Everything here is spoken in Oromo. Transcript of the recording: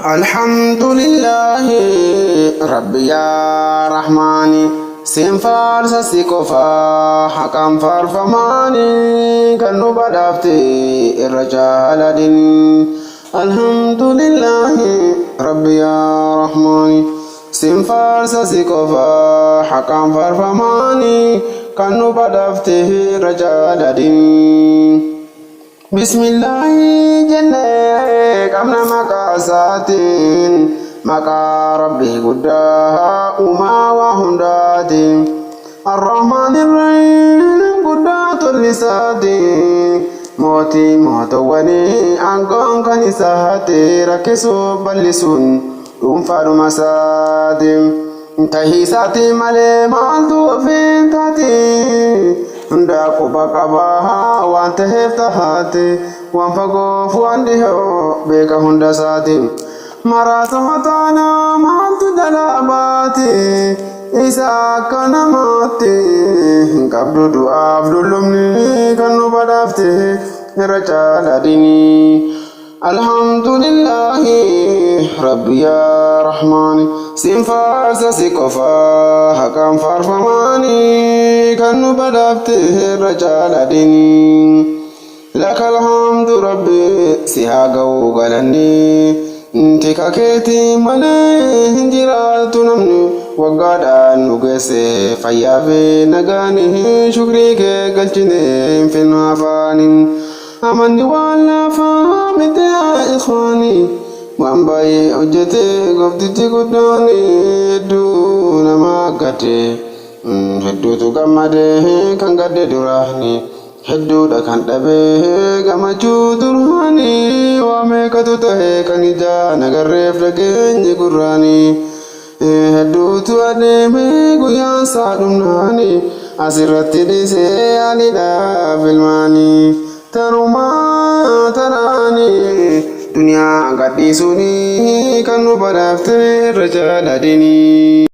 Alhamdulillaahi Rabbi yaa Rahmaani siin faarsa si qofa haqaan faarfamaani kan nu badhaafte irra caaladin. Alhamdulillaahi Rabbi yaa Rahmaani siin faarsa si qofa haqaan faarfamaani kan nu badhaafte irra caaladin. Bismillaahi jennee qabna maqaa isaatiin, maqaa Rabbii guddaa uumaa waa hundaatiin. Arrahmaan irrahiim guddaa tolli isaatiin, mootii mootowwanii aangoon kan isaati, rakkisuu bal'isuun dhuunfaadhuma isaatiin. Tahii isaatii malee maaltu ofiin taati? Hundaa quba qabaa waan taheef tahaati, waan fagoof waan dhihoo beeka hunda isaati. Maraatuma taanaa maaltu jalaa baati? Isa akka namaatti hin qabdu du'aaf dullumni, kan nu badhaafte irra caala dinii. Alhamdulillaahi Rabbi yaa Rahmaani siin faarsa si qofa haqaan faarfamaani kan nu badhaafte irra caala dinii. Lakal hamdu Rabbi, si haa ga'uu galanni, tika keetii malee hin jiraatu namni. Waggaadhaan nu geesse fayyaa fi nagaani, shukrii kee galchine hin finnu afaaniin. Amanni waan laafaa miti yaa ikhwaani, waan baay'ee hojjete gooftichi guddaan. Hedduu nama gadde, hedduutu gammade, kan gadde duraani hedduudha, kan dhabe gammachuu duraani. Waa meeqatu ta'e kan ijaan agarreef dhageenye gurraani, hedduutu adeeme guyyaan isaa dhumnaani, asirratti dhiisee aliidhaaf ilmaanii tarumaa taraanii duniyaa gadhiisuuni, kan nu badhaafte irra caaladinii.